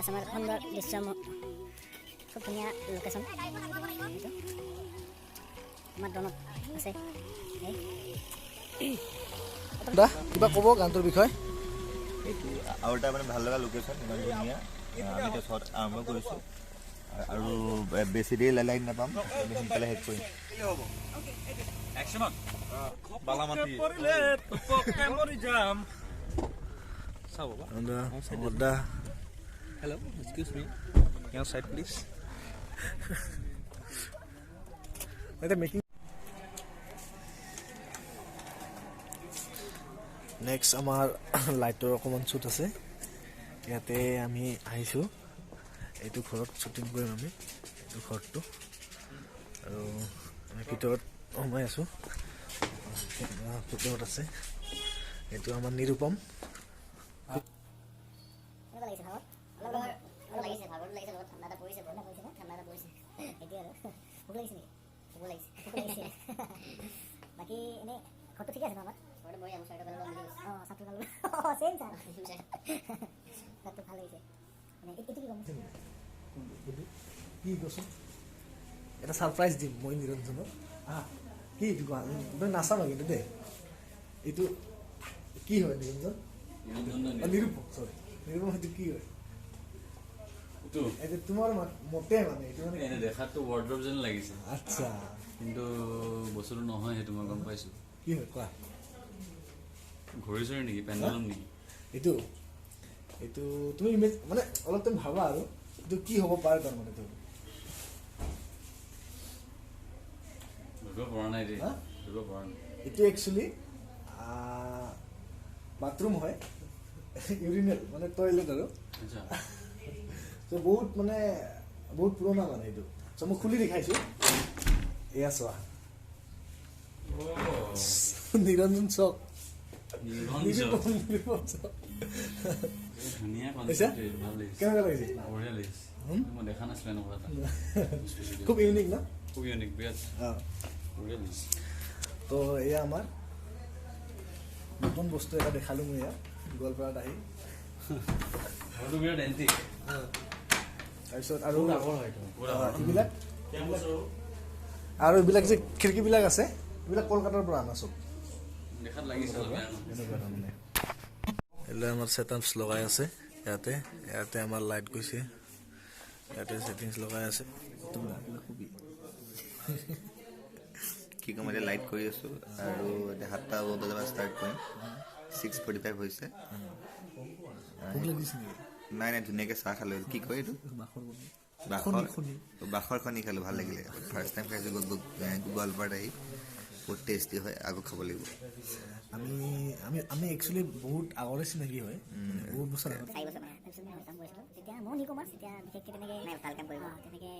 আছামৰ সুন্দৰ দৃশ্য, খুব ধুনীয়া লোকেশ্যন। এইটো আমাৰ ড্ৰোনত আছে। দা, কিবা ক'ব গানটোৰ বিষয়ে? এইটো আৰু এটা মানে ভাল লগা লোকেশ্যন, ইমান ধুনীয়া। আমি এতিয়া শ্বট আৰম্ভ কৰিছোঁ আৰু বেছি দেৰি লাইন নাপাম, আমি সোনকালে শেষ কৰিম। Hello, excuse me. Your side, please. Making next আমাৰ লাইটৰ অকণমান শ্বুট আছে, ইয়াতে আমি আহিছোঁ। এইটো ঘৰত শ্বুটিং কৰিম আমি, এইটো ঘৰটো। আৰু আমি ভিতৰত সোমাই আছোঁ, ভিতৰত আছে এইটো আমাৰ নিৰুপম। বাকী এনেই ঘৰটো ঠিকে আছে ন আমাৰ? অঁ, চেম ছাৰ, ঘৰটো ভাল লাগিছে। মানে এইটো কি ক'ম, কি কচোন? এটা ছাৰপ্ৰাইজ দিম মই নিৰঞ্জনক। কি এইটো কোৱা, তই নাচাবা কিন্তু দেই। এইটো কি হয় নিৰঞ্জন? নিৰুপম, চৰি, নিৰুপম। সেইটো কি হয় এইটো তোমাৰ মতে? মানে এইটো মানে দেখাতটো ৱাৰ্ড্ৰব যেন লাগিছে। আচ্ছা, কিন্তু বস্তুটো নহয়, সেইটো মই গম পাইছোঁ। কি হয় কোৱা? ঘড়ী চৰি নেকি, পেণ্ডুলাম নেকি? এইটো এইটো তুমি ইমেজ মানে অলপ টাইম ভাবা আৰু, এইটো কি হ'ব পাৰে তাৰমানে? এইটো ধৰিব পৰা নাই দেই, ধৰিব পৰা নাই। এইটো একচুৱেলি বাথৰুম হয়, ইউৰিনেল মানে টয়লেট আৰু। চ' বহুত মানে বহুত পুৰণা মানে এইটো। চ' মই খুলি দেখাইছোঁ, এয়া চোৱা, নিৰঞ্জন চক। কেনেকুৱা লাগিছে? খুব ইউনিক ন? খুব ইউনিক, বিৰাট। তো এয়া আমাৰ নতুন বস্তু এটা দেখালোঁ মই এয়া গোৱালপাৰাত আহি। তাৰপিছত আৰু এইবিলাক, আৰু এইবিলাক যে খিৰিকীবিলাক আছে, এইবিলাক কলকাতাৰ পৰা অনা চব। এনেকুৱা তাৰমানে এইবিলাক আমাৰ ছেটআপছ লগাই আছে ইয়াতে। ইয়াতে আমাৰ লাইট গৈছে, ইয়াতে ছেটিংছ লগাই আছে। কি ক'ম, এতিয়া লাইট কৰি আছোঁ আৰু এতিয়া 7টা বজাৰ পৰা ষ্টাৰ্ট কৰিম। 6:45 হৈছে। নাই নাই, ধুনীয়াকৈ চাহ খালোঁ। কি কয় এইটো, বাখৰ খনি খালোঁ, ভাল লাগিলে। ফাৰ্ষ্ট টাইম খাইছোঁ গোৱালপাৰাত আহি, বহুত টেষ্টি হয়, আকৌ খাব লাগিব। আমি আমি আমি একচুৱেলি বহুত আগৰে চিনাকি হয়, বহুত বছৰ আগত। তেতিয়া ময়ো নিকমাৰ্চ, তেতিয়া বিশেষকৈ তেনেকৈ ভাল কাম কৰিব তেনেকৈ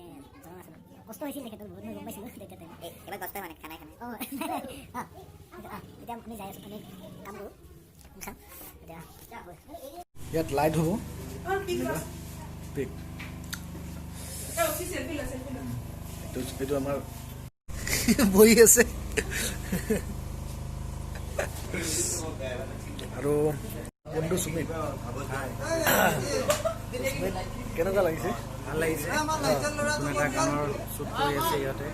জনা নাছিলোঁ, কষ্ট হৈছিল তেখেতৰ বহুত, মই গম পাইছিলোঁ তেতিয়া। এইবাৰ কষ্ট মানে খানাই খানাই। অঁ, তেতিয়া আমি যাই আছোঁ, আমি কাম কৰোঁ, খাওঁ। এতিয়া ইয়াত লাইট হ'ব। এইটো আমাৰ বহি আছে আৰু বন্ধু সুমিত। কেনেকুৱা লাগিছে? ভাল লাগিছে। নতুন এটা গানৰ শ্বুট কৰি আছে ইয়াতে।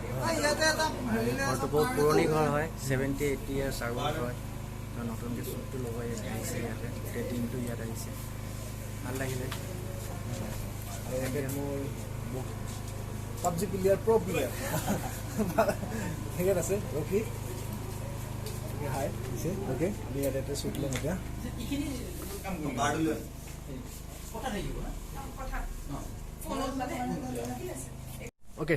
ঘৰটো বহুত পুৰণি ঘৰ হয়, 70-80 ইয়াৰ্ছ আগৰ হয়। তো নতুনকৈ শ্বুটটো লগাই আহিছে ইয়াতে, গোটেই টিমটো ইয়াত আহিছে, ভাল লাগিলে। আৰু মোৰ পাবজি প্লেয়াৰ, প্ৰ' প্লেয়াৰ তেখেত আছে, ৰকি হাই দিছে। অ'কে, আমি ইয়াতে এটা শ্বুট ল'ম এতিয়া। অ'কে,